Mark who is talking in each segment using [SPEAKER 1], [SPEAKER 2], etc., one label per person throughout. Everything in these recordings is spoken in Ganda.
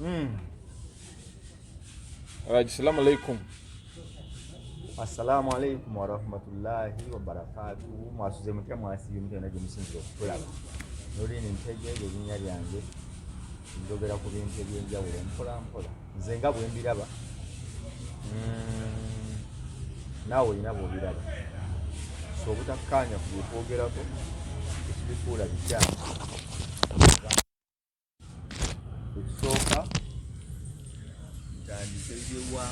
[SPEAKER 1] Alright, salamu alaikum.
[SPEAKER 2] Assalamu alaikum warahmatullahi wabarakatuhu. Mwasuze mutya, mwasiibye mutya na gye musinzira okutulaba. Nolini Ntege erinnya lyange, njogera ku bintu ebyenjawulo mpola mpola nze nga bwe mbiraba. Naawe olina bw'obiraba, so obutakkaanya ku byetwogerako tekibifuula bikyamu. Ekisooka, ntandise byewa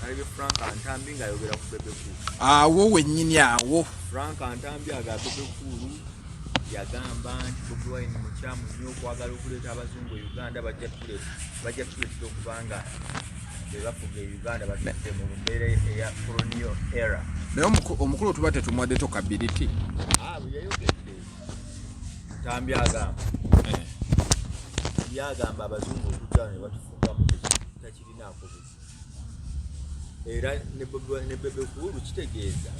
[SPEAKER 2] nalabye Frank Ntambi ng'ayogera ku Bebe Cool.
[SPEAKER 1] Awo wennyini awo.
[SPEAKER 2] Frank Ntambi aga Bebe Cool yagamba nti Bobi Wine mukyamu nnyo okwagala okuleeta abazungu e Uganda, bajja tuleetera okubanga be bafuga e Uganda, batudde mu mbeera eya colonial era.
[SPEAKER 1] Naye omukulu tuba tetumwadde kabiriti.
[SPEAKER 2] Ah, bwe yayogedde Ntambi agamba yagamba abazungu okujja wano ne batufugamu takirinaako buzibu, era ne Bebe Cool kitegeeza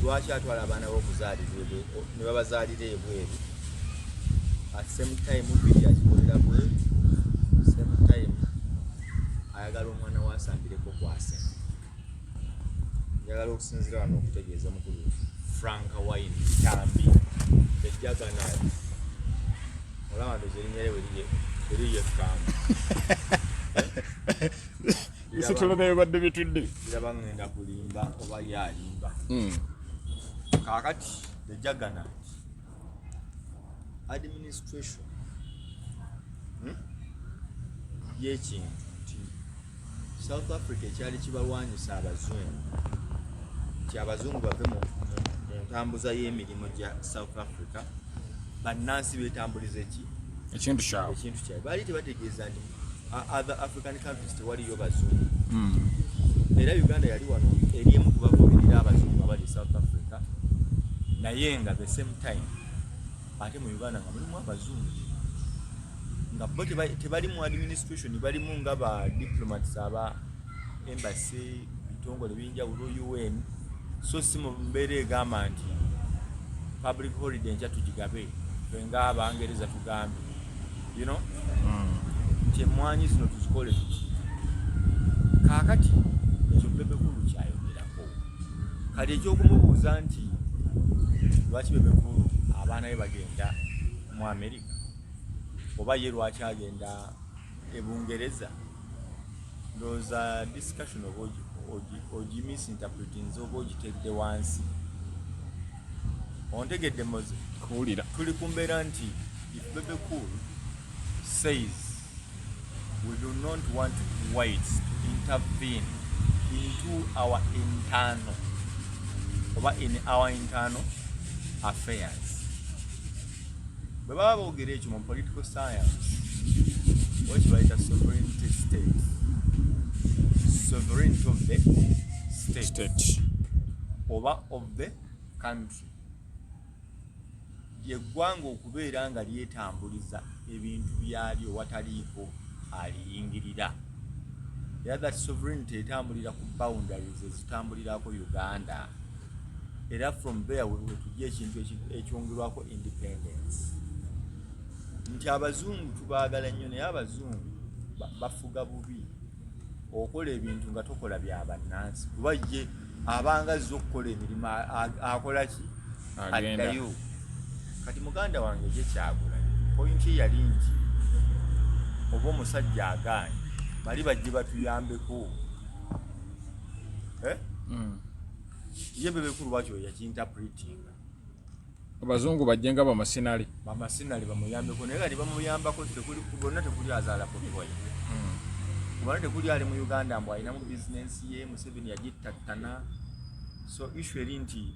[SPEAKER 2] lwaki atwala abaana be okuzaalirwa ne babazaalira ebweru. At same time biri azikolera bweru, same time ayagala omwana we asambireko kwase. Njagala okusinziira wano okutegeeza mukulu Frank Wine Ntambi, the juggernaut. Olaba ndoza erinnya lye weriri ekkamba.
[SPEAKER 1] Bisitula naye badde bitudde.
[SPEAKER 2] Biraba ngenda kulimba oba ye alimba. Kaakati the juggernaut administration, Y'ekintu nti South Africa ekyali kibalwanyisa abazungu nti abazungu bave mu ntambuza y'emirimu gya South Africa, bannansi beetambuliza eki
[SPEAKER 1] ekintu kyabwe.
[SPEAKER 2] Ekintu kyabwe. Baali tebategeeza nti other African countries tewaliyo bazungu. Era Uganda yali wano eri emu kubavumirira abazungu abali e South Africa, naye nga the same time ate mu Uganda nga mulimu abazungu nga bo tebali mu administration, balimu nga ba diplomats, aba embassy, bitongole binjawulo, UN. So si mu mbeera egamba nti public holiday enkya tugigabe ffe nga Abangereza tugambe nti emmwanyi zino tuzikole tuti. Kaakati ekyo Bebe Cool kyayogerako. Kati ekyokumubuuza nti lwaki Bebe Cool abaana be bagenda mu Amerika oba ye lwaki agenda e Bungereza, ndowooza discussion oba ogimisinterpretinze oba ogitedde wansi. Ontegedde, Moze?
[SPEAKER 1] Kuwulira.
[SPEAKER 2] Tuli ku mbeera nti if Bebe Cool says we do not want whites to intervene into our internal oba in our internal affairs, bwe baba boogera ekyo mu political science oba kibayita sovereignty state, sovereignty of the state,
[SPEAKER 1] state
[SPEAKER 2] oba of the country, lyeggwanga okubeera nga lyetambuliza ebintu byalyo wataliiko aliyingirira. Era that sovereignty etambulira ku boundaries ezitambulirako Uganda, era from there wetujja ekintu ekyongerwako independence nti abazungu tubaagala nnyo, naye abazungu bafuga bubi. Okola ebintu nga tokola bya bannansi, kuba ye abanga azze okukola emirimu akola ki?
[SPEAKER 1] Agenda.
[SPEAKER 2] Addayo. Kati muganda wange ye Kyagulanyi point ye yali nti oba omusajja agaanye bali bajje batuyambeko, eh? Ye Bebe Cool lwaki oyo yakiinterpretinga?
[SPEAKER 1] Abazungu bajje nga bamasinale.
[SPEAKER 2] Bamasinale bamuyambeko, naye kati bamuyambako tekuli bonna, tekuli azaala Bobi Wine, kubanga tekuli ali mu Uganda mbu alinamu bizinensi ye. Museveni yagittattana. So issue eri nti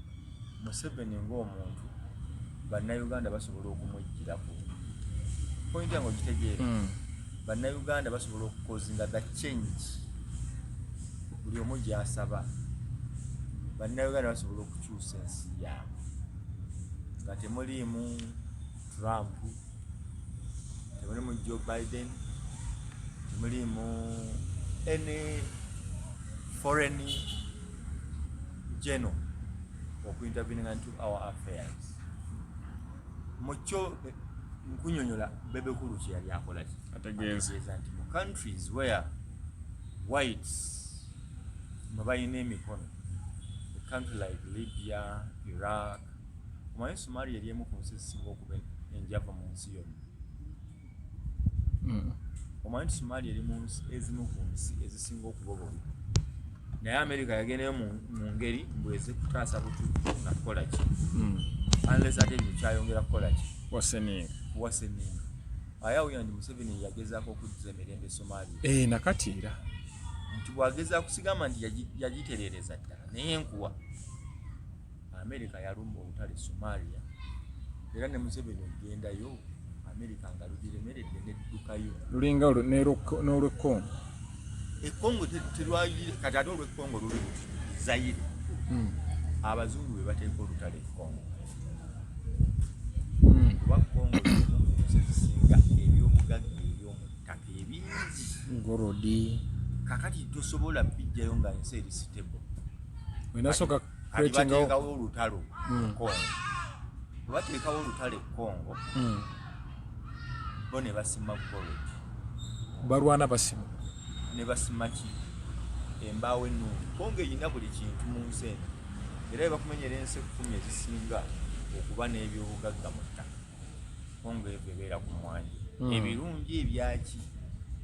[SPEAKER 2] Museveni ng'omuntu Bannayuganda basobola okumweggyirako. Point yange ogitegeera?
[SPEAKER 1] Mm.
[SPEAKER 2] Bannayuganda basobola okucausinga the change buli omu gy'asaba. Bannayuganda basobola okukyusa ensi yaabwe nga temuliimu Trump, temulimu Joe Biden, temuliimu any foreign general okuintervening into our affairs. Mukyo Nkunyonyola Bebe Cool kye yali akola ki?
[SPEAKER 1] Ategeeza.
[SPEAKER 2] Ategeeza nti mu countries where whites mwe balina emikono, a country like Libya, Iraq, omanyi Somalia eri emu ku nsi ezisinga okuba enjavu mu nsi yonna. Omanyi nti Somalia eri mu nsi ezimu ku nsi ezisinga okuba obubi, naye America yagendayo mu ngeri mbweze kutaasa butujju nakukola ki, unless ate ekyo kyayongera kukola ki?
[SPEAKER 1] Waseninga.
[SPEAKER 2] Waseninga. Ayawuya nti Museveni yagezaako okuddiza emirembe Somalia.
[SPEAKER 1] Eh, nakati era
[SPEAKER 2] nti bwagezaako, sigamba nti yagitereereza ddala, naye nkuwa America yalumba olutale Somalia, era ne Museveni okugendayo America nga lugiremeredde neddukayo.
[SPEAKER 1] Lulinga n'olwekkongo.
[SPEAKER 2] Ekongo terwali kati, ate olwekkongo luli luti Zaire. Abazungu be bateeka olutale e Kongo, kuba Kongo emu ku nsi ezisinga ebyobugagga eby'omu ttaka ebingi.
[SPEAKER 1] Gold.
[SPEAKER 2] Kakati tosobola bijjayo nga nsi eri stable.
[SPEAKER 1] Wenasooka
[SPEAKER 2] Kati
[SPEAKER 1] creatingawo.
[SPEAKER 2] Bateekawo olutalo e Kongo. Bwe bateekawo olutalo e Kongo, bo ne basima gold.
[SPEAKER 1] Balwana basima.
[SPEAKER 2] Ne basima ki? Embaawo ennungi. Kongo erina buli kintu mu nsi eno, era bebakumenyera ensi 10 ezisinga okuba n'ebyobugagga mu ttaka, Kongo evo ebeera ku mwanjo. Ebirungi ebyaki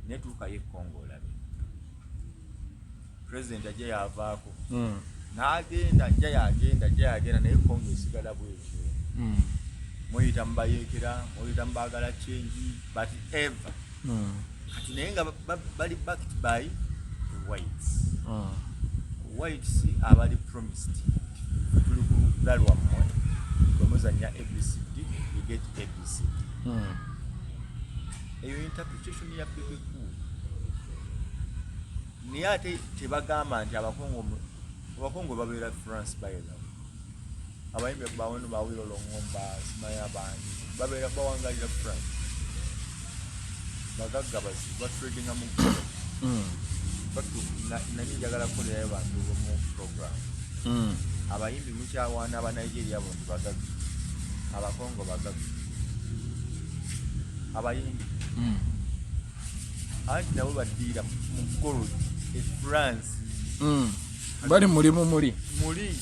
[SPEAKER 2] netuukayo e Kongo olabe pulezidenti ajja yavaako, n'agenda, ajja yagenda, ajja yagenda, naye Kongo esigala bwetyo. Muyita mubayeekera, muyita mubaagala change, but ever kati naye nga bali backed by the whites. Whites abali promised, "Ffe tuli ku ludda lwammwe, bwe muzannya ABCD, you get ABCD." Eyo interpretation ya Bebe Cool, naye ate tebagamba nti abakongo babeera France. By the way, abayimbi bawano bawiro Longomba, simanya bangi babeera bawangalira France, bagagga bazibu, batradinga mu gold. Nani njagala kukolerayo bantu mu program. Abayimbi mukyawaana aba Nigeria bo nti bagagga, abakongo bagagga, abayimbi. Anti nabo baddiira mu gold e France.
[SPEAKER 1] Bali mulimu muli.
[SPEAKER 2] Muli.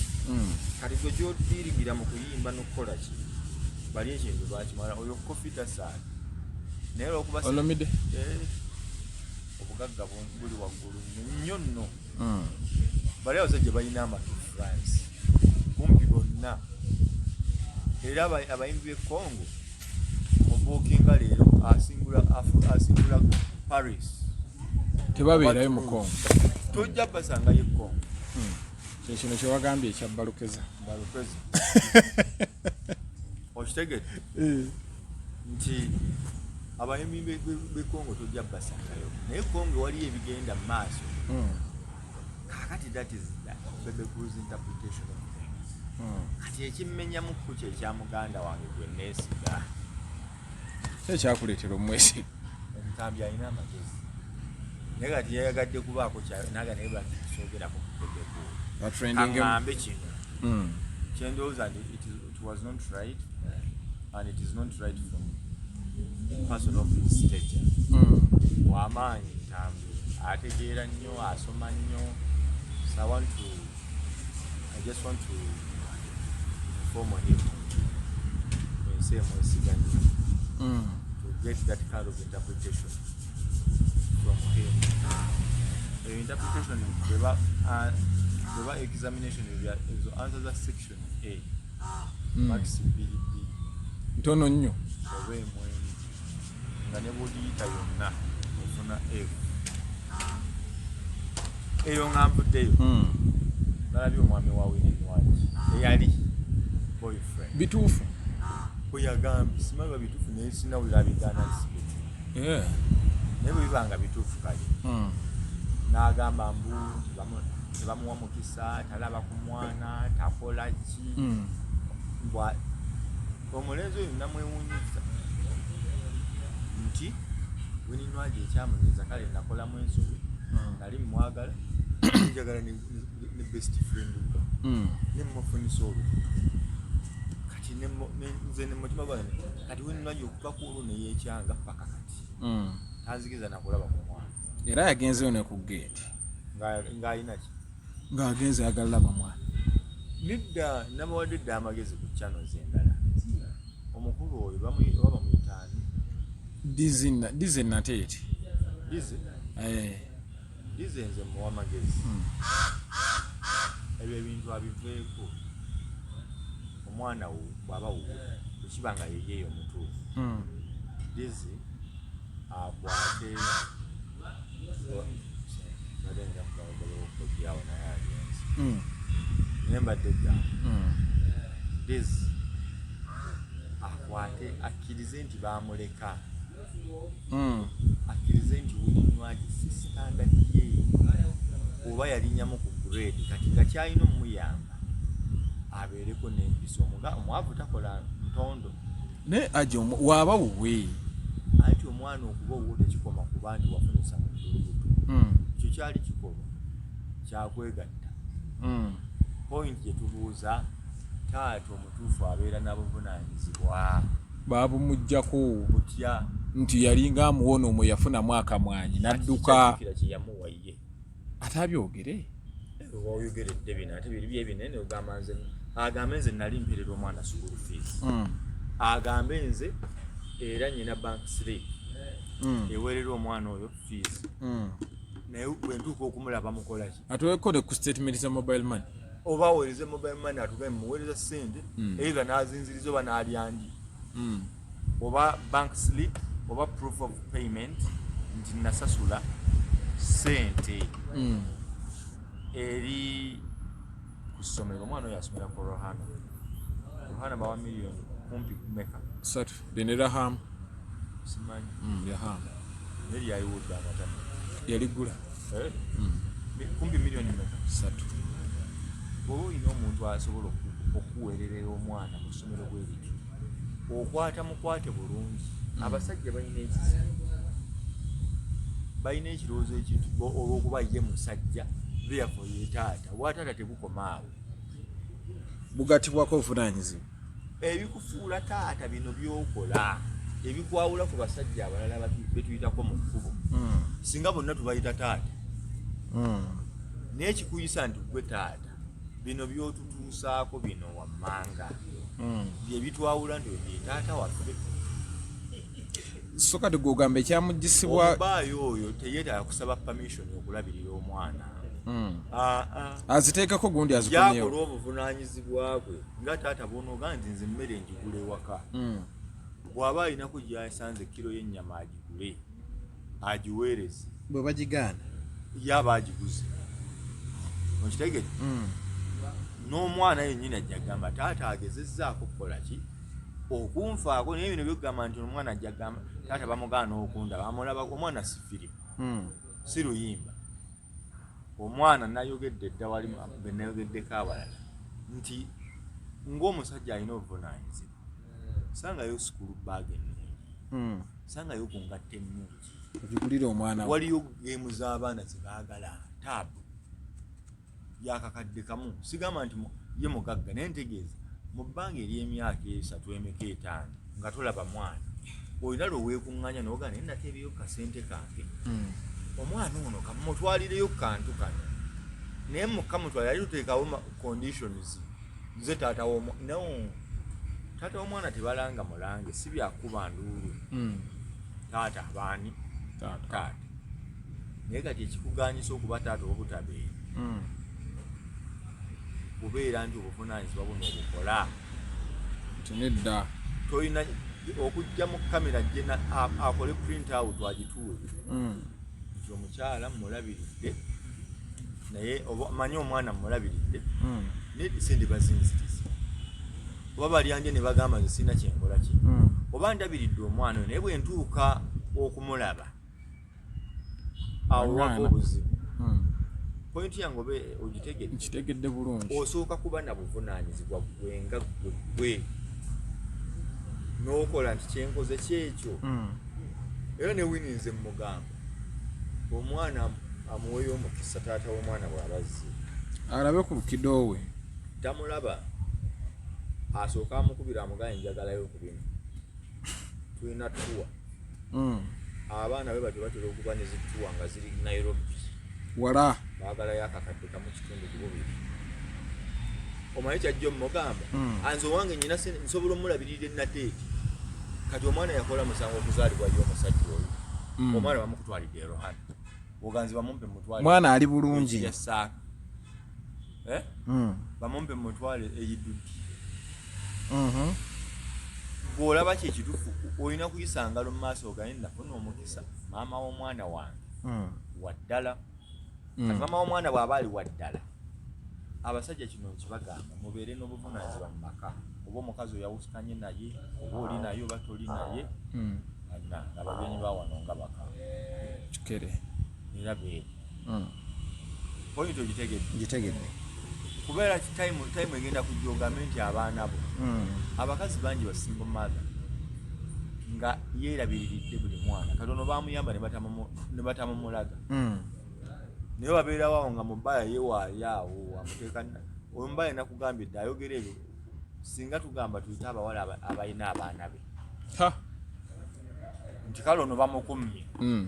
[SPEAKER 2] Kati gwe gyodiringira mu kuyimba n'okukola ki, bali ekintu bakimala. Oyo Kofi tasaala, naye olwokuba
[SPEAKER 1] Olomide.
[SPEAKER 2] Eh, obugagga buli waggulu nnyo nno. Bali abasajja balina amatu France kumpi bonna, era abayimbi b'e Congo mubuukinga leero asingula asingula Paris.
[SPEAKER 1] Tebabeerayo mu Congo.
[SPEAKER 2] Tojja basangayo e Congo.
[SPEAKER 1] Kyekino kyewagambye ekya Balukeza.
[SPEAKER 2] Balukeza, okitegedde nti abayimbi b'e Congo tojja basangayo, naye Congo waliyo ebigenda mu maaso. Kakati that is the Bebe Cool's interpretation of things. Kati ekimmenyamu kye ekya muganda wange gwe neesiga.
[SPEAKER 1] Kyekyakuleetera omwesiga?
[SPEAKER 2] Entambi alina amagezi, naye kati yayagadde kubaako naga, naye basoogerako ku Bebe Cool.
[SPEAKER 1] Batrendingemu.
[SPEAKER 2] Kaŋŋambe kino kyendowooza nti it was not right, and it is not right from a person of his stature. Wamaanyi Ntambi, ategeera nnyo, asoma nnyo, so I just want to inform him ensi emwesiga nnyo. To get that kind of interpretation from him, eyo interpretation bweba bweba examination ezo answer za section A, marks bbiri bbiri.
[SPEAKER 1] Ntono nnyo.
[SPEAKER 2] Oba emwemu, nga ne bwogiyita yonna ofuna F. Eyo nga nvuddeyo, nalabye omwami wa Winnie Nwagi eyali boyfriend.
[SPEAKER 1] Bituufu?
[SPEAKER 2] Bwe yagambye, simanyi ba bituufu, naye sinawulira abigaana nti si bituufu. Naye bwe biba nga bituufu, kale n'agamba mbu tebamuwa mukisa, talaba ku mwana, takola ki. Mbwa omulenzi oyo namwewuunyiza nti Winnie Nwagi ekyamunyiza, kale nakolamu ensobi, nali mwagala, njagala ne best friend we, nemufunisa olubuto. Kati Nze ne mutima gwange kati wenunagi okuva ku olwo neyekyanga paka kati tanzikiriza nakulaba ku mwana.
[SPEAKER 1] Era yagenzeyo ne ku geeti.
[SPEAKER 2] Ng'alina ki?
[SPEAKER 1] Ng'agenze ayagala laba mwana.
[SPEAKER 2] Nedda, nabawadde dda amagezi ku channels endala. Omukulu oyo oba bamuyita ani?
[SPEAKER 1] Dize Nateete.
[SPEAKER 2] Dize?
[SPEAKER 1] Eh.
[SPEAKER 2] Dize nze muwa amagezi. Ebyo ebintu abiveeko. Omwana wo bw'aba wuwe, bwe kiba nga yeyeeyo omutuufu. Dize akwate mbadde nja kugabagala naye agenze. Naye mbadde ggamba. Dize akwate akkirize nti baamuleka. Akkirize nti Winnie Nwagi si standard ye, oba yalinyamu ku grade, kati nga kyalina omuyamba abeereko n'empisa. Omwavu takola ntondo.
[SPEAKER 1] Naye aje waaba wuwe.
[SPEAKER 2] Anti omwana okuba owuwo tekikoma kuba nti wafunisa muntu lubuto. Ekyo kyali kikolwa kyakwegatta. Point gye tubuuza, taata omutuufu abeera na buvunaanyizibwa.
[SPEAKER 1] Baabumuggyako.
[SPEAKER 2] Butya?
[SPEAKER 1] Nti yalinga amuwona omwo yafunamu akamwanyi n'adduka.
[SPEAKER 2] Kijjukira kye yamuwa ye.
[SPEAKER 1] Ate abyogere.
[SPEAKER 2] Oyogeredde bino ate biri byebinene, ogamba nze, agambe nze nali mperera omwana school fees. Agambe nze era nyina bank slip eweerera omwana oyo fees. Naye bwe ntuuka okumulaba mukola ki?
[SPEAKER 1] Atuweko ne ku statement za mobile money.
[SPEAKER 2] Oba aweereze mobile money, atugambe muweereza ssente, either n'azinziriza oba n'alyandi. Oba bank slip oba proof of payment nti nasasula ssente eri ku ssomero. Omwana oyo asomera ku Rohana. Rohana bawa miliyoni kumpi meka?
[SPEAKER 1] 3 lino Raham.
[SPEAKER 2] Simanyi.
[SPEAKER 1] Raham.
[SPEAKER 2] Naye lyayiwudde amatama.
[SPEAKER 1] Yaligula.
[SPEAKER 2] Eh? Kumpi miliyoni meka?
[SPEAKER 1] 3.
[SPEAKER 2] Bw'oba olina omuntu asobola okuweererera omwana mu ssomero bwe lityo, okwata mukwate bulungi. Abasajja balina ekizibu, balina ekirowoozo ekintu olw'okuba ye musajja, therefore ye taata. Obwataata tebukoma awo.
[SPEAKER 1] Bugatibwako obuvunaanyizibwa.
[SPEAKER 2] Ebikufuula taata bino byokola, ebikwawula ku basajja abalala betuyitako mu kkubo. Singa bonna tubayita taata, naye kikuyisa nti gwe taata, bino byotutuusaako bino wammanga bye bitwawula nti oyo ye taata waffe.
[SPEAKER 1] So kati gwogamba ekyamugisibwa.
[SPEAKER 2] Omubaayo oyo teyeetaaga kusaba permission okulabirira omwana. Ah, ah.
[SPEAKER 1] Aziteekako gundi azikomyewo.
[SPEAKER 2] Yakola obuvunaanyizibwa bwe nga taata. Bwonooga nti nze emmere njigula ewaka, bw'aba alinako gyasanze kiro y'ennyama agigule agiweereze.
[SPEAKER 1] Bwe bagigaana?
[SPEAKER 2] Yaba agiguze, okitegedde? N'omwana yennyini ajja gamba taata agezezzaako kukola ki okunfaako. Naye bino byokugamba nti omwana ajja gamba taata bamugaana okundaba, amulaba omwana si firimu, si luyimba. Omwana nayogedde dda wali be nayogeddeko abalala nti ng'omusajja alina obuvunaanyizibwa, sangayo school bag ennungi, sangayo ku ngatto ennungi,
[SPEAKER 1] ogigulire omwana we.
[SPEAKER 2] Waliyo game z'abaana zebaagala, tab yakakadde kamu. Sigamba nti ye mugagga, naye ntegeeza mu bbanga ery'emyaka 3, emeka, 5 nga tolaba mwana, olina lwe weekuŋŋanya n'ogaa naye nateebeyo kasente kange, omwana ono kamutwalireyo kantu kano. Naye mukamutwalira ali tuteekawo conditions. Nze taata w'omwana? No, taata w'omwana tebalanga mulange, si byakuba nduulu. Taata abaani?
[SPEAKER 1] Taata.
[SPEAKER 2] Taata. Naye kati ekikuganyisa okuba taata obutabeera kubeera nti obuvunaanyizibwa buno obukola.
[SPEAKER 1] Nti nedda.
[SPEAKER 2] Tolina okujja mu kamera gye akole print out agituwe nti omukyala mulabiridde, naye oba manyi omwana mulabiridde, naye sente bazinziriza oba balyandye ne bagamba nze sirina kyenkola ki, oba ndabiridde omwana oyo, naye bwe ntuuka okumulaba awo wava
[SPEAKER 1] Bagaana.
[SPEAKER 2] obuzibu. Point yange oba ogitegedde?
[SPEAKER 1] Nkitegedde bulungi.
[SPEAKER 2] Osooka kuba na buvunaanyizibwa gwe nga gwe gwe n'okola nti kyenkoze kyekyo. Era ne Winnie nze mugamba omwana amuweyo omukisa, taata w'omwana bw'abazze
[SPEAKER 1] alabe ku kidoowe.
[SPEAKER 2] Tamulaba. Asooka amukubira amugaye, njagalayo ku bino, tulina tour. Abaana be batyo batera okuba ne zi tour nga ziri Nairobi.
[SPEAKER 1] Wala.
[SPEAKER 2] Baagalayo akakadde kamu kitundu ku bubiri. Omanyi kyajja omugamba? Anze owange nyina nsobola omulabirira enateeti. Kati omwana yakola musango okuzaalibwa yo omusajja oyo? Omwana bamukutwalidde erohana, oganzi bamumpe mutwale.
[SPEAKER 1] Mwana ali bulungi.
[SPEAKER 2] Yasaaka, eh? Bamumpe mutwale eyidudi. Bw'olaba kyekituufu, olina kuyisa ngalo mu maaso ogaye, nafuna omukisa, maama w'omwana wange waddala. Kati maama w'omwana bw'aba ali waddala, abasajja kino nkibagamba, mubeere n'obuvunaanyizibwa mu maka, oba omukazi oyawukanye naye, oba oli naye, oba toli naye. Anna abagenyi ba wano nga baka.
[SPEAKER 1] Kikere.
[SPEAKER 2] Era beeri. Point ogitegedde?
[SPEAKER 1] Ngitegedde.
[SPEAKER 2] Kubeera time time egenda kujja ogambe nti abaana bo. Abakazi bangi ba single mother nga yeerabiriridde buli mwana, katono bamuyamba ne batamumulaga. Naye babeerawo awo nga mubaya yewaayo awo amuteeka oyo mubaya nakugambye dde ayogera ebyo. Singa tugamba tuyite abawala abalina abaana be
[SPEAKER 1] Ha.
[SPEAKER 2] nti kale ono bamukummye,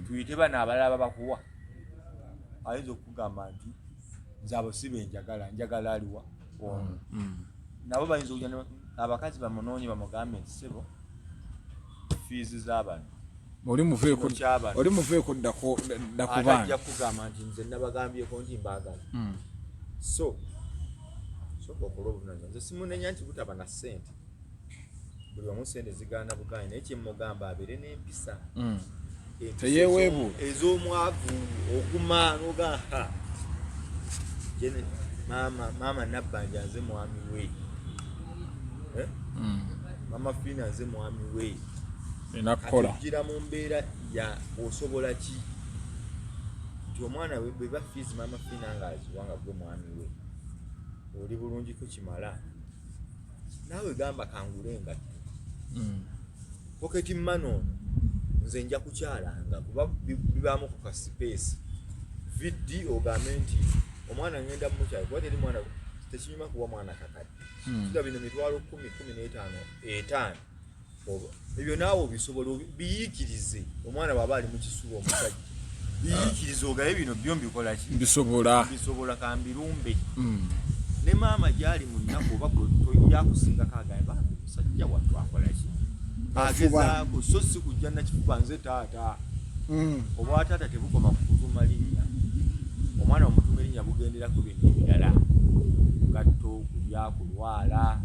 [SPEAKER 2] tuyite bano abalala babakuwa, ayinza okukugamba nti nze abo si benjagala, njagala aliwa ono. Nabo bayinza okujja abakazi bamunoonye bamugambe nti ssebo, fees z'abano.
[SPEAKER 1] Oli muveeko.
[SPEAKER 2] Kino ky'abano.
[SPEAKER 1] Oli muveeko, ddako dda ku
[SPEAKER 2] Ate
[SPEAKER 1] baana.
[SPEAKER 2] Ajja kugamba nti nze nabagambyeko nti mbaagala. So soka okola obuvunanyizibwa. Nze simunenya nti butaba na ssente, buli wamu ssente zigaana bugaanyi, naye kyemugamba abeere n'empisa. Empisa
[SPEAKER 1] Teyeeweebuula.
[SPEAKER 2] Ez'omwavu, oguma nogaa maama maama Nabbanja nze mwami we. Eh? Mama Fiina nze mwami we.
[SPEAKER 1] Nina kukola.
[SPEAKER 2] Ojjira mu mbeera ya osobola ki nti omwana bwe ba fees Mama Fiina ng'aziwa nga gwe mwami we oli bulungiko kimala, naawe gamba kangule engatto. Pocket money ono nze nja kukyalanga kuba bibaamu ku ka space vidi, ogambe nti omwana ngenda mumukyala kuba teri mwana tekinyuma kuwa mwana kakadde. Kira bino 10,000, 15, 5, oba ebyo naawe obisobola biyiikirize. Omwana bw'aba ali mu kisulo, omusajja biyiikirize ogaye bino byo mbikola ki?
[SPEAKER 1] Mbisobola.
[SPEAKER 2] Bisobola kambirumbe. Ne maama gyali mu nnaku oba yakusingako agaye, bambi musajja wattu akola ki?
[SPEAKER 3] Afuba.
[SPEAKER 2] Agezaako, so si kujja nakifuba nze taata. Obwataata tebukoma ku kutuuma linnya. Omwana omutuuma erinnya bugendera ku bintu ebirala, gatto, kulya, kulwala.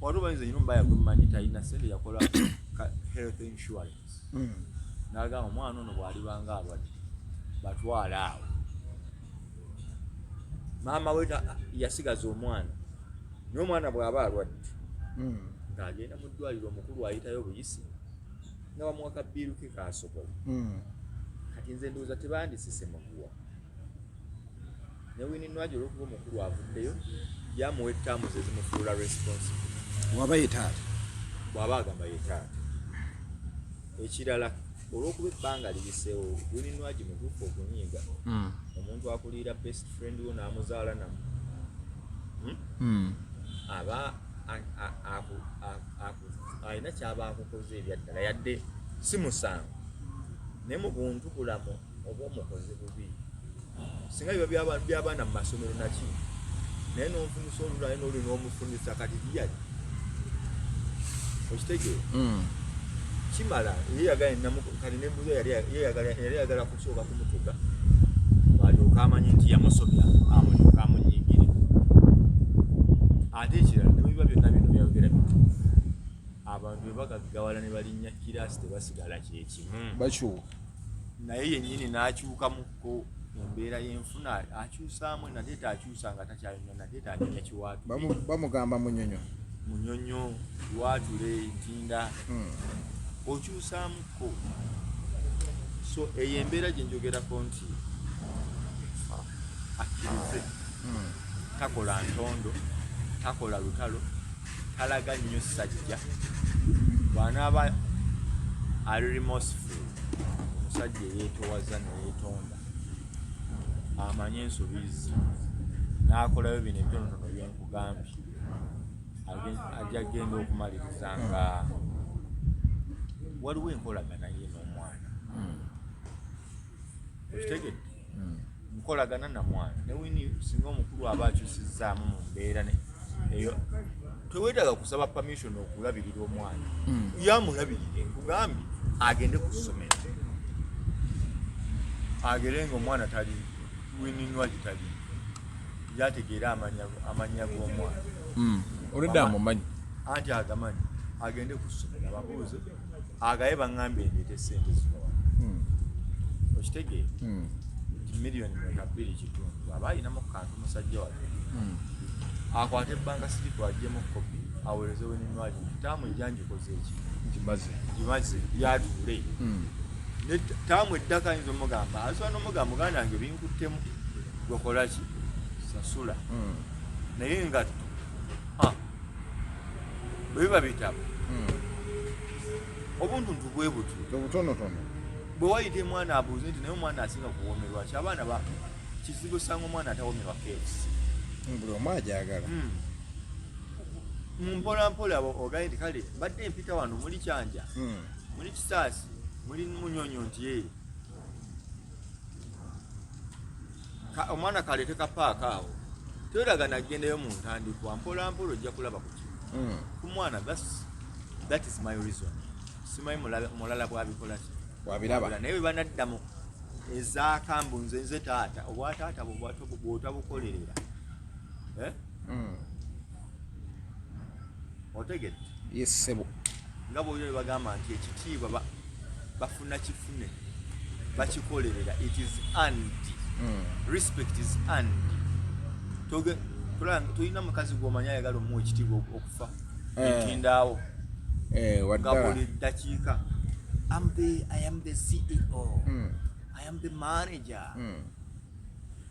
[SPEAKER 2] Waliwo bayinza nyina omubaya gwe mmanyi talina sente, yakola health insurance. N'agamba omwana ono bw'alibanga alwadde batwale awo. Maama we yasigaza omwana, naye omwana bw'aba alwadde ng'agenda mu ddwaliro, omukulu ayitayo buyisi nga bamuwa kabiiru ke kasobola. Kati nze ndowooza tebandisise muguwa ne Winnie Nwagi olwokuba omukulu avuddeyo yamuwa ettaamuzi ezimufuula responsible.
[SPEAKER 3] Waba ye taata.
[SPEAKER 2] Bw'aba agamba ye taata. Ekirala, olwokuba ebbanga liyiseewo, Winnie Nwagi mutuufu okunyiiga. Omuntu akuliira best friend wo n'amuzaala namu, Aba alina kyaba akukoze ebyaddala, yadde si musango, naye mu buntu bulamu oba omukoze bubi. Singa biba by'abaana mu masomero naki, naye n'onfunisa olulaye n'oli n'omufunisa kati liyali okitegeera. Kimala ye yagala kati nembuuza yali ye yali ayagala kusooka kumutuga alyoke amanye nti yamusobya, amulyoke amunyigire. Ate ekirala, ne biba byonna bino byayogera bituufu, abantu bwe bagaggawala ne balinnya kiraasi tebasigala kyekimu.
[SPEAKER 1] Bakyuka.
[SPEAKER 2] Naye yennyini n'akyukamukko, embeera y'enfuna akyusaamu, nateeta akyusa nga takyalina, nateeta anyonya kiwaatule.
[SPEAKER 3] Bamugamba munyonyo.
[SPEAKER 2] Munyonyo, kiwaatule, ntinda. Okyusaamukko. So eyo embeera gye njogerako nti akkirize, takola ntondo, takola lutalo, talaga nnyo ssajja. Bw'anaaba ali remorseful, omusajja eyeetowaza neyeetonda, amanye ensobi ze, n'akolayo bino ebitonotono byenkugambye. Ajja genda okumaliriza nga waliwo enkolagana ye n'omwana. Okitegedde? Nkolagana na mwana ne Winnie, singa omukulu aba akyusizzaamu mu mbeera eyo, teweetaaga kusaba permission okulabirira omwana. Yamulabirire, nkugambye, agende ku ssomero, agere nga omwana tali, Winnie Nwagi tali, yategeera amanya g'omwana.
[SPEAKER 1] Olwedde amumanyi.
[SPEAKER 2] Anti agamanyi, agende ku ssomero ababuuze, agaye baŋŋambye ndeete sente zino wano. Okitegeera nti miliyoni meka 2.5 aba ayinamu kantu, musajja wano akwate bank slip, agyemu kopi, aweereze Winnie Nwagi nti taamu ejja ngikoze eki.
[SPEAKER 1] Ngimaze.
[SPEAKER 2] Gimaze, yatuule. Ne taamu eddaka ayinza omugamba, asobola nomugamba, muganda wange binkuttemu, gwekola ki, sasula. Naye nga bwe biba bitabo, obuntuntu bwe butyo.
[SPEAKER 3] Obutonotono.
[SPEAKER 2] Bwe wayita omwana abuuze nti naye omwana asinga kuwoomerwa ki? Abaana ba kizibu osanga omwana atawomerwa KFC.
[SPEAKER 3] Buli omu ajagala.
[SPEAKER 2] Mu mpola mpola ogaye nti kale mbadde mpita wano muli Kyanja, muli Kisaasi, muli Munyonyo, nti ye omwana kaleete kapaaka awo, teweraga nagendayo mu ntandikwa, mpola mpola ojja kulaba kuki ku mwana. That is my reason. Simanyi mulala bwabikola ki.
[SPEAKER 3] Bwabiraba.
[SPEAKER 2] Naye bwe banaddamu ezakambu, nze taata, obwataata bw'otabukolerera, eh? Otegedde?
[SPEAKER 3] Yes, ssebo.
[SPEAKER 2] Nga bwoliro bagamba nti ekitiibwa bafuna kifune, bakikolerera, it is earned. Respect is earned. Tolina mukazi gwomanyi ayagala omuwa ekitiibwa okufa entindaawo
[SPEAKER 3] Eh,
[SPEAKER 2] nga
[SPEAKER 3] waddala.
[SPEAKER 2] Buli ddakiika I am the CEO, I am the manager.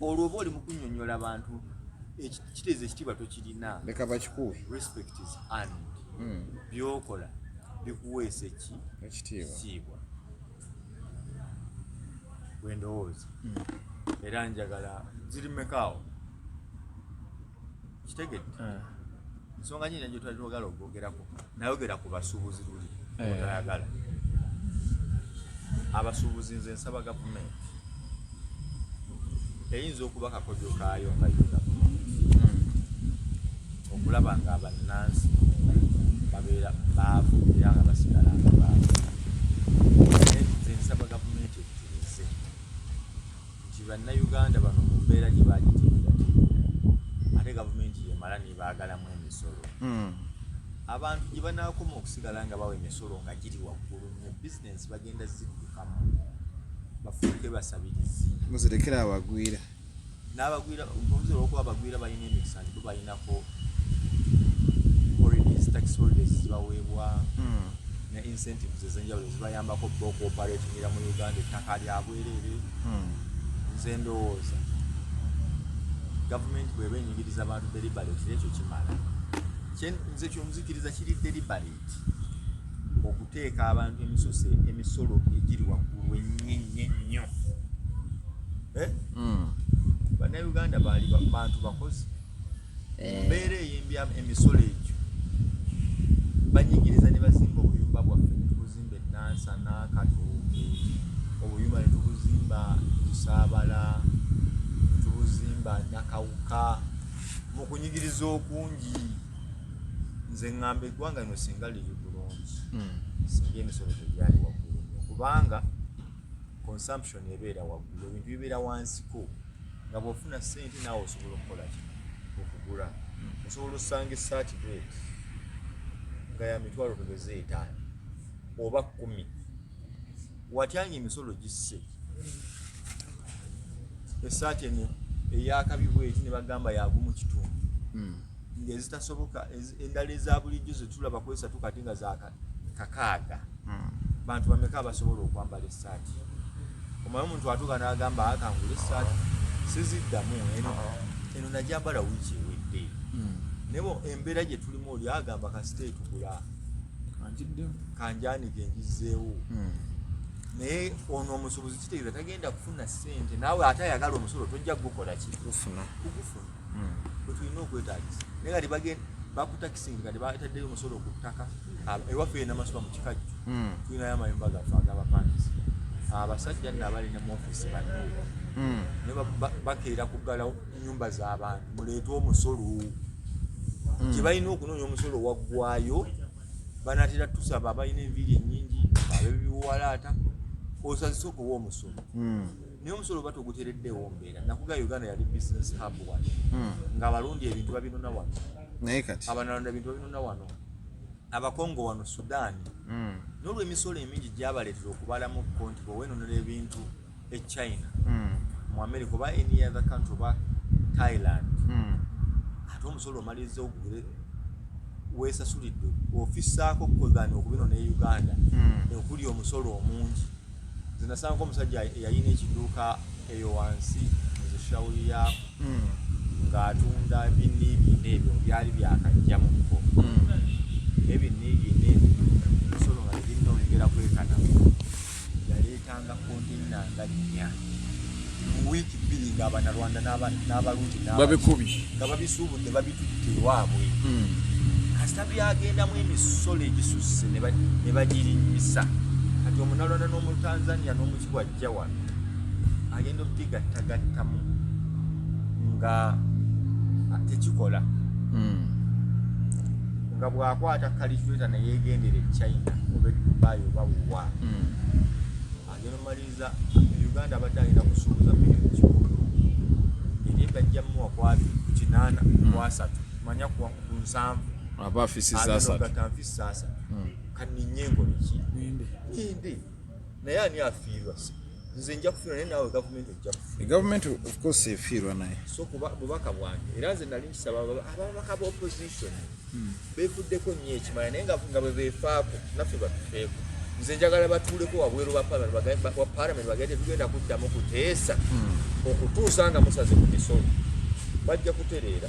[SPEAKER 2] Olwo oba oli mu kunnyonnyola bantu, kitegeeza ekitiibwa tokirina.
[SPEAKER 3] Leka bakikuwe.
[SPEAKER 2] Respect is earned. Byokola bikuweesa eki?
[SPEAKER 3] Ekitiibwa.
[SPEAKER 2] Ekitiibwa, bwendowooza. Era njagala ziri mekaawo, kitegedde? Nsonga nyina gye twali twagala okwogerako, nayogera ku basuubuzi luli. Otayagala abasuubuzi, nze nsaba gavumenti eyinza okuba kakodyo kaayo nga yo gavumenti okulaba nga abannansi babeera baavu era nga basigala nga baavu. Naye nze nsaba gavumenti ekkirize nti bannayuganda bano mu mbeera gye bagiteekerateekera, ate gavumenti yemala nebaagalamu emisolo. Abantu gye banaakoma okusigala nga bawa emisolo nga giri waggulu nnyo, bizinensi bagenda ziddukamu bafuuke basabirizi.
[SPEAKER 3] Muzirekere abagwira.
[SPEAKER 2] N'abagwira mpozi, olwokuba abagwira balina emikisa nti bo balinako holidays, tax holidays zibaweebwa ne incentives ez'enjawulo ezibayambako bo okuoperatingira mu Uganda, ettaka lya bwereere. Nze ndowooza gavumenti bweba enyigiriza abantu deliberate, ekyo kimala. Nze kyonzikiriza kiri deliberate okuteeka abantu emisolo egiri waggulu ennyo ennyo ennyo. Eh? Bannayuganda baali bantu bakozi. Mu mbeera ey'embya emisolo egyo banyigiriza ne bazimba obuyumba bwaffe, ne tubuzimba enansana Katooke, obuyumba ne tubuzimba Busaabala, ne tubuzimba Nakawuka mu kunyigiriza okungi. Nze ŋŋamba eggwanga lino singa liri bulungi, singa emisolo tegyali waggulu nnyo, kubanga consumption ebeera waggulu, ebintu bibeera wansiko, nga bw'ofuna ssente naawe osobola okukola ki, okugula. Osobola osanga essaati bweti nga ya mitwalo tugeze 5 oba 10, watyanga emisolo gisse essaati eno eyakabi bweti ne bagamba yagumu kitundu, ng'ezitasoboka endala eza bulijjo zetulaba ku esatu kati nga za 6. Bantu bameka abasobola okwambala essaati? Omanyi omuntu atuuka n'agamba, akangula essaati siziddamu, eno eno najambala wiiki ewedde. Naye embeera gye tulimu, oli agamba kasita etugula.
[SPEAKER 1] Kanjiddemu.
[SPEAKER 2] Kanjanike ngizeewo. Naye ono omusuubuzi kitegeeza tagenda kufuna ssente, naawe ate ayagala omusolo tojja kugukola ki?
[SPEAKER 3] Kufuna.
[SPEAKER 2] Kugufuna. Bwe tulina okwetagisa, naye kati bagenda Bakutakisinga kati bataddeyo omusolo ku ttaka. Ewaffe Namasuba mu Kikajjo tulinayo amayumba gaffe ag'abapangisa. Abasajja nno abalina mu ofiisi banno naye bakeera kuggala nyumba z'abantu, muleete omusolo. Gye balina okunoonya omusolo waggwayo, banatera tusaba abalina enviiri ennyingi, abebiwalaata, osazise okuwa omusolo. Naye omusolo oba togutereddewo mbeera. Nakuga Uganda yali business hub wano, ng'abalundi ebintu babinona wano.
[SPEAKER 3] Naye kati
[SPEAKER 2] Abanalonda ebintu babinona wano, Abakongo wano, Sudaani. N'olwemisolo emingi gyabaleetera okubalamukko nti bweweenonera ebintu e China, mu America oba any other country oba Thailand, ate omusolo omaliriza ogugule weesasulidde ofissaako kozani okubinona e Uganda okuli omusolo omungi. Nze nasangako omusajja eyalina ekiduuka eyo wansi muzishawuli yaako ng'atunda biniigiina ebyo byali byakajjamukko, naye biniigiina ebyo omusolo nga tegirina olugera kwekanamu. Yaleetanga konteyina nga 4 mu wiiki 2, ng'Abanyarwanda n'Abarundi
[SPEAKER 1] babikubye,
[SPEAKER 2] nga babisuubudde, babitutte ewaabwe. Kasita byagendamu emisolo egisusse ne bagirinnyisa. Kati Omunalwanda n'Omutanzania n'Omukibwa ajja wano agenda okubigattagattamu nga tekikola, nga bw'akwata calculator neyegendera e China oba e Dubai oba wuwa, agenda omaliriza Uganda abadde agenda kusuubuza miliyoni 100, eri bajja muwa ku 20 ku 80 ku 30 manya ku 70.
[SPEAKER 1] Aba afisiza 30.
[SPEAKER 2] Agenda nfisa 30, kaninye enkole ki?
[SPEAKER 1] Ninde.
[SPEAKER 2] Ninde. Naye ani afiirwa? Nze nja kufiirwa, naye naawe gavumenti ojja kufiirwa.
[SPEAKER 3] Gavumenti of course efiirwa naye.
[SPEAKER 2] So kuba bubaka bwange, era nze nali nkisaba ababaka ba opposition beefuddeko nnyo ekimala, naye nga bwe beefaako naffe batufeeko. Nze njagala batuuleko wabweru wa parliament bagende, tetugenda kuddamu kuteesa okutuusa nga musaze ku misolo. Bajja kutereera,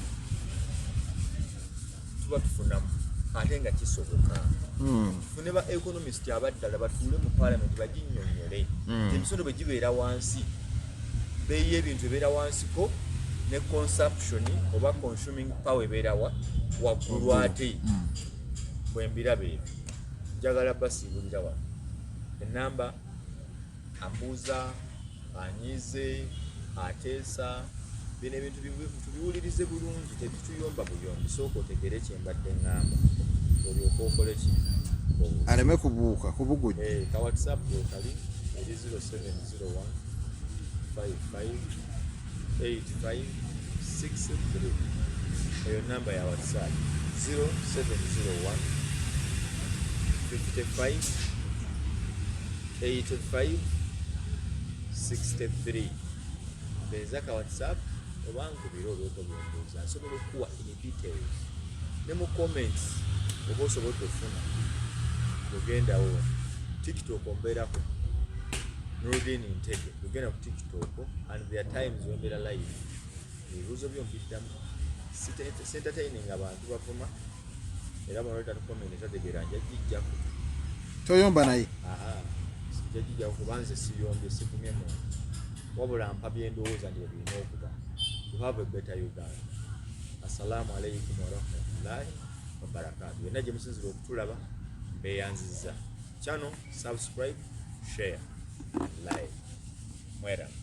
[SPEAKER 2] tuba tufunamu ate nga kisoboka. Tufune ba economist abaddala batuule mu parliament baginnyonnyole nti emisolo bwe gibeera wansi, beeyi y'ebintu ebeera wansiko ne consumption oba consuming power ebeera waggulu. Ate bwe mbiraba ebyo, njagala basiibulira wano enamba. Ambuuza, anyiize, ateesa, bino ebintu tubiwulirize bulungi, tebituyomba buyombi. Sooka otegere kyembadde ŋŋamba olyoke okole ki?
[SPEAKER 3] Aleme kubuuka kubugujja.
[SPEAKER 2] Eh, ka WhatsApp wekali eri 0701 55 85 63. Eyo namba ya WhatsApp, 0701 55 85 63. Mpeereza ka WhatsApp oba nkubira obeeko byombuuza, nsobola okukuwa in details. Ne mu comments oba osobodde ofuna lugendawo. TikTok ombeerako Nurudin Ntege. Lugenda ku TikTok and there are times wembeera live, ebibuuzo byo mbiddamu. Entertaining abantu bavuma, era bw'oleta comment etategeera nja gijjako.
[SPEAKER 3] Toyomba naye.
[SPEAKER 2] Aha, sijja gijjako kuba nze siyombye, sivumye muntu, wabula mpa byendowooza nti bwe birina okuba to have a better Uganda. Assalamu alaikum warahmatullahi wabarakatu. Yonna gye musinzira okutulaba, mbeeyanzizza. Channel subscribe, share, like. Mweraba.